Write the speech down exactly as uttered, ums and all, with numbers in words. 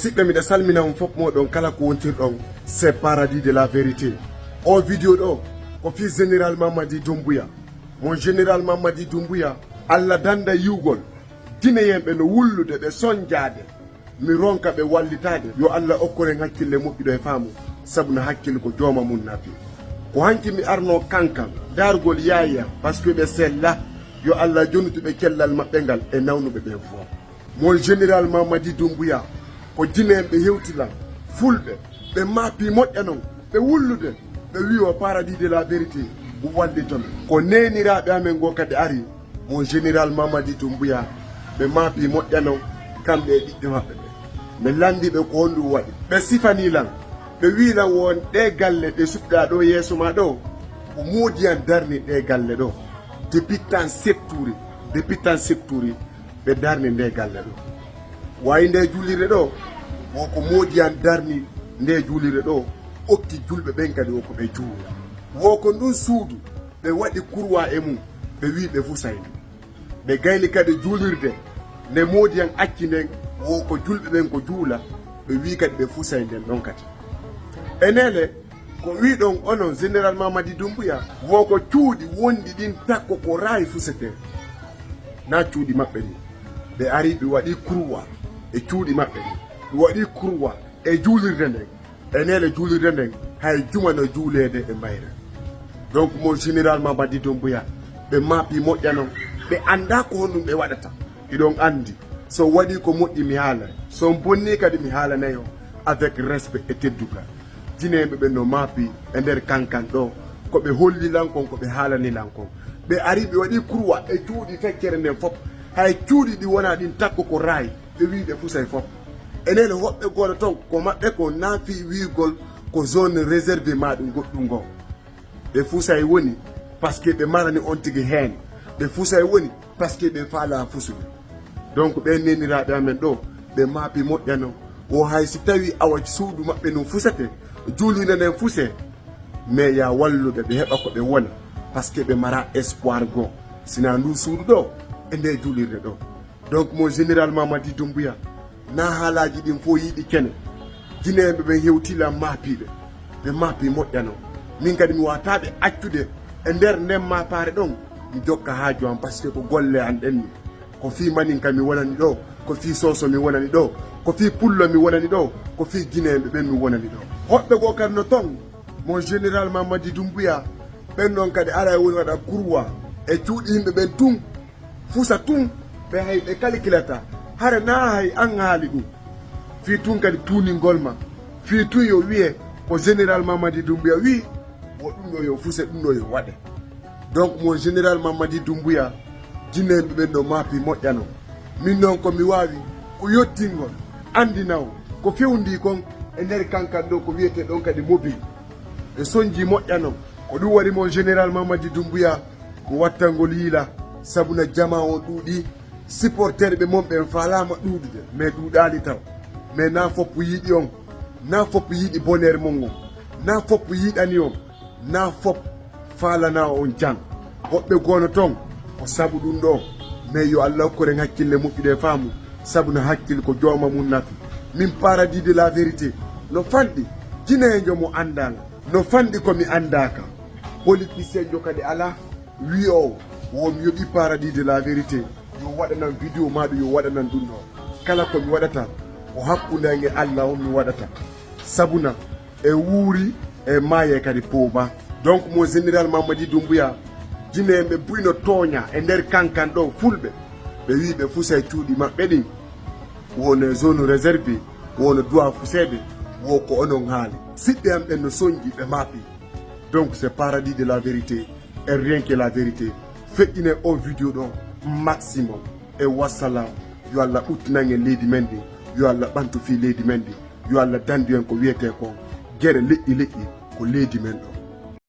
Siɓɓe, miɗa salmina on fof moɗon kala ko wontirɗon. C'est Paradis de la Vérité. O vidéo ɗo ko fii Général Mamadi Doumbouya. Mon Général Mamadi Doumbouya, Allah danda yiwgol. Dineyenɓe no wullude ɓe sonjaade. Mi ronka ɓe wallitaade. Yo Allah okkoren hakkille moƴƴuɗo e faamu, sabu no hakkille ko jooma mum nafi. Ko hanki mi arno kankan, daargol yaaya, parce que ɓe sella. Yo Allah jonnutu ɓe cellal maɓɓe ngal e nawnuɓe ɓen fof. Mon Général Mamadi Doumbouya, ko Jineenɓe hewti lan, Fulɓe, ɓe maapi moƴƴa non, ɓe wullude, ɓe wi'o Paradis de la Vérité, wallito mi. Ko neeniraaɓe amen goo kadi ari, mon Général Mamadi Doumbouya, ɓe maapi moƴƴa non, kamɓe e ɓiɓɓe maɓɓe ɓe. Mi lanndii ɓe ko honɗum waɗi. Ɓe sifanii lan, ɓe wi'i lan won ɗee galle ɗe suɓɗaa ɗoo yeeso maa ɗoo, ko moodi an darni ɗee galle ɗoo. Depuis temps septuri, depuis temps septuri, ɓe darni ndee galle ɗoo. Waawi ndee juulirde ɗoo, wo ko moodi an darni ndee juulirde ɗoo, okki julɓe ɓen kadi wo ko ɓe juula. Wo ko ndun suudu ɓe waɗi kurwa e mum, ɓe wi'i ɓe fusay ndu. Ɓe gayni kadi juulirde nde moodi an acci nden, wo ko julɓe ɓen ko juula, ɓe wi'i kadi ɓe fusay nden ɗon kadi. Enele, ko wi'ɗon onon Général Mamadi Doumbouya, wo ko cuuɗi wonɗi ɗin takko ko raay fusetee. Na cuuɗi maɓɓe ɗin. Ɓe ari ɓe waɗi kurwa e cuuɗi maɓɓe ɗin. Ɓe waɗi kurwa e juulirde nden. Enele, juulirde nden, hay juma no juuleede e mayre. Donc, mon Général Mamadi Doumbouya, ɓe maapi moƴƴa non. Ɓe anndaa ko honɗum ɓe waɗata. Hiɗon anndi, so waɗii ko moƴƴi mi haalay, so bonnii kadi mi haalanay on avec respect e teddungal. Jineenɓe ɓen no maapi e nder kankan ɗoo, ko ɓe holli lan kon, ko ɓe haalani lan kon. Ɓe ari ɓe waɗi kurwa e cuuɗi feccere nden fof. Hay cuuɗi ɗi wonaa ɗin takko ko raay, ɓe wi'i ɓe fusay fof. Enele, woɓɓe goo no ton, ko maɓɓe ko na fii wi'ugol ko zone réservée maa ɗum goɗɗum goo. Ɓe fusay woni parce que ɓe marani on tigi heen. Ɓe fusay woni parce que ɓe faalaa fusude. Donc, ɓen neeniraaɓe amen ɗoo, ɓe maapi moƴƴa non. Wo hay si tawii awa suudu maɓɓe ndun fusete, juulirde nden fusee, mais yaa wallu ɓe, ɓe heɓa ko ɓe wona, parce que ɓe maraa espoir goo. Sinaa ndun suudu ɗoo, e ndee juulirde ɗoo. Donc, mon Général Mamadi Doumbouya, na haalaaji ɗin fof yiɗi kene. Jineenɓe ɓen hewti lan maapiiɓe. Ɓe maapi moƴƴa non. Min kadi mi waawataa ɓe accude e nder nden maapaare ɗon. Mi jokka haaju an, parce que ko golle an ɗen ni. Ko fii maninka mi wonani ɗoo, ko fii soso mi wonani ɗoo, ko fii pullo mi wonani ɗoo, ko fii jineenɓe ɓen mi wonani ɗoo. Hoɓɓe goo kadi no ton, mon Général Mamadi Doumbouya, ɓen non kadi ara e woni waɗa kurwa e cuuɗi yimɓe ɓen tun. Fusa tun, ɓe hay ɓe kalkilataa. Hara na hay an haali ɗum. Fii tun kadi tuuningol ma. Fii tun yo wi'e ko Général Mamadi Doumbouya wi'i, wo ɗum ɗo yo fuse, ɗum ɗo yo waɗe. Donc, mon Général Mamadi Doumbouya, jineenɓe ɓen no maapi moƴƴa non. Min non ko mi waawi, ko yottingol, anndinawo, ko fewndii kon e nder kankan ɗo ko wi'etee ɗon kadi mobile. Ɓe sonjii moƴƴa non. Ko ɗum waɗi mon Général Mamadi Doumbouya, ko wattangol yiila, sabu na jamaa on ɗuuɗi, supporterɓe mon ɓen faalaama ɗuuɗude, mais ɗuuɗaali taw. Mais na fop yiɗi on, na fop yiɗi bonheur mon on, na fop yiɗani on, na fop faalana on jam. Woɓɓe goo no ton, ko sabu ɗum ɗo, mais yo Allah okkoren hakkille moƴƴude e faamu, sabu no hakkille ko jooma mum nafi. Min Paradis de la Vérité, no fanɗi, jineejo mo anndaala, no fanɗi ko mi anndaaka. Politicien jo kadi alaa. Wi'oowo, wo mi yoɓii Paradis de la Vérité, yo waɗanan vidéo maa ɗum, yo waɗanan ɗum ɗo. Kala ko mi waɗata, ko hakkunde an e Allah on mi waɗata. Sabuna, e wuuri, e maaye kadi pooba. Donc, mon Général Mamadi Doumbouya, jineenɓe buy no tooña e nder kankan ɗo fulɓe. Ɓe wi'i ɓe fusay cuuɗi maɓɓe ɗin. Wono e zone réservé, wono duwa fuseede, wo ko onon haali. Siɓɓe am ɓen no sonji, ɓe maapi. Donc, c'est Paradis de la Vérité. E rien que la vérité. Feƴƴine o vidéo ɗo maximum. E wassalam. Yo Allah ɓuttinan en leydi men ndi. Yo Allah ɓantu fii leydi men ndi. Yo Allah dandu en ko wiyetee kon gere leƴƴi leƴƴi ko leydi men ɗo.